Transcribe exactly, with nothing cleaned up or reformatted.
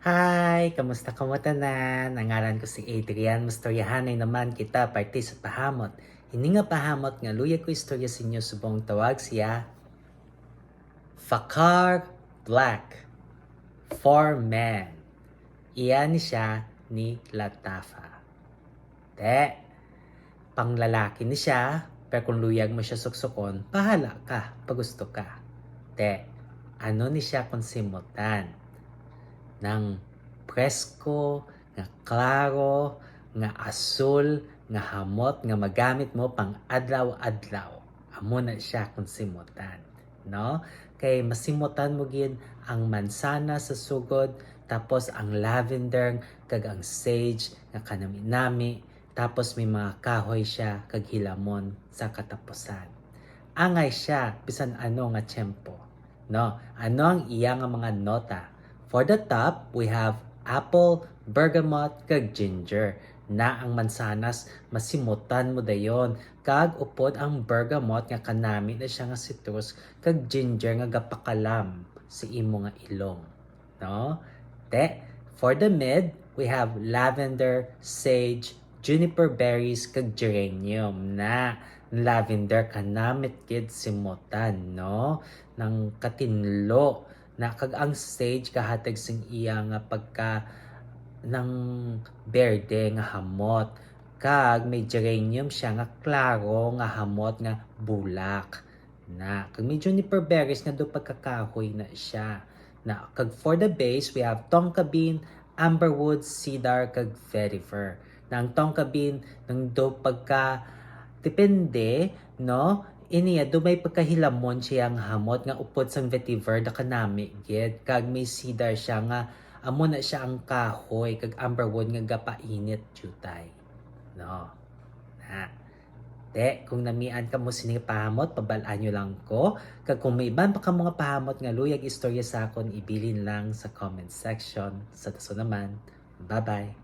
Hi! Kamusta kamo tanan? Ang ngalan ko si Adrian. Mastoryahanay naman kita parte sa pahamot. Ini nga pahamot nga luyag ko istorya sa inyo subong tawag siya Fakar Black for Men. Iya ni siya ni Latafa. Te, panglalaki ni siya, pero kung luyag mo siya suksukon, bahala ka, pagusto ka. Te, ano ni siya kung simutan? Nang presko, nga klaro, nga asul, nga hamot, nga magamit mo pang adlaw-adlaw. Amo na siya kung simutan, no? Kay masimutan mo gid ang mansana sa sugod, tapos ang lavender kag ang sage nga kanami-nami, tapos may mga kahoy siya kag hilamon sa katapusan. Angay siya bisan ano nga tiyempo, no? Ano ang iya nga mga nota? For the top, we have apple, bergamot, kag ginger. Na ang mansanas, masimutan mo dayon, kag upod ang bergamot nga kanami na siya nga citrus, kag ginger nga gapakalam sa imo nga ilong, no? Te, for the mid, we have lavender, sage, juniper berries, kag geranium. Na, ang lavender kanami gid simutan, no? Nang katinlo na, kag ang sage kahatag sing iya nga pagka nang berde nga hamot, kag may geranium siya nga klaro nga hamot nga bulak. Na, kag may juniper berries nga daw pagkakahoy na siya. Na, kag for the base, we have tonka bean, amberwood, cedar, kag vetiver. Na ang tonka bean, nang daw pagka, depende, no? Iniya, daw may pagkahilamon siya nga hamot nga upod sang vetiver, da kanami gid. Kag may cedar siya nga, amo na siya ang kahoy, kag amberwood nga gapainit, jutay. No? Na. Te, kung namian kamo sini pahamot, pabal-an nyo lang ko. Kag kung may iban pa kamo nga pahamot nga luyag istorya sa akon, ibilin lang sa comment section. Sa dason naman, bye-bye.